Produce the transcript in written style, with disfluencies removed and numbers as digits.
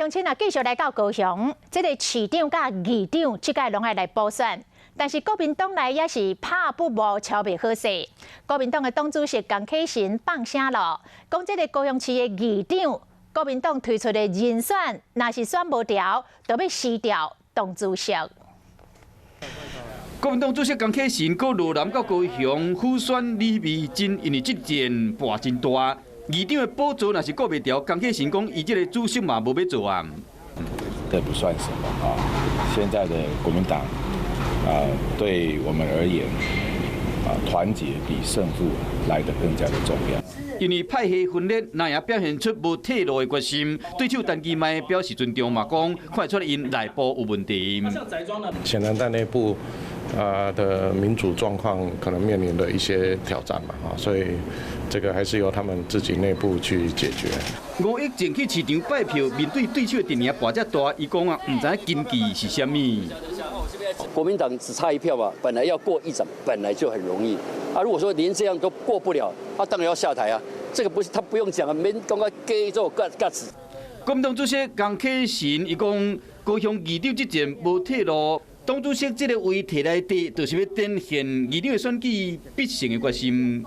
鄉親啊，繼續來到高雄，這個市長佮議長，這屆攏愛來補選，但是國民黨內也是拍不無敲袂好勢。國民黨的黨主席江啟臣放聲囉，講這個高雄市的議長，國民黨推出的人選，若是選無牢，就欲辭掉黨主席。國民黨主席江啟臣閣羅南到高雄輔選李眉蓁，因為這戰搏真大。議長的寶座若是顧袂牢，江啟臣講伊這个主席嘛無欲做啊。這不算什麼啊！現在的國民黨啊，對我們而言啊，團結比勝負來得更加的重要。因為派系分裂，那也表現出無退路的決心。對手陳其邁表示尊重嘛，講看出𪜶內部有問題。顯然在內部啊的民主狀況可能面臨的一些挑戰嘛，啊，所以這個還是由他們自己內部去解決。吳益政去市場拜票，面對對手的陣營跋遮大，伊講啊，毋知影禁忌是啥物。國民黨只差一票嘛，本來要過議長本來就很容易啊。如果說連這樣都過不了，他當然要下台啊。這個不是他不用講啊，免講個加做蓋蓋子。國民黨主席江啟臣伊講，高雄議長之戰無退路，黨主席這个位提來綴，就是欲展現議長的選舉必勝的決心。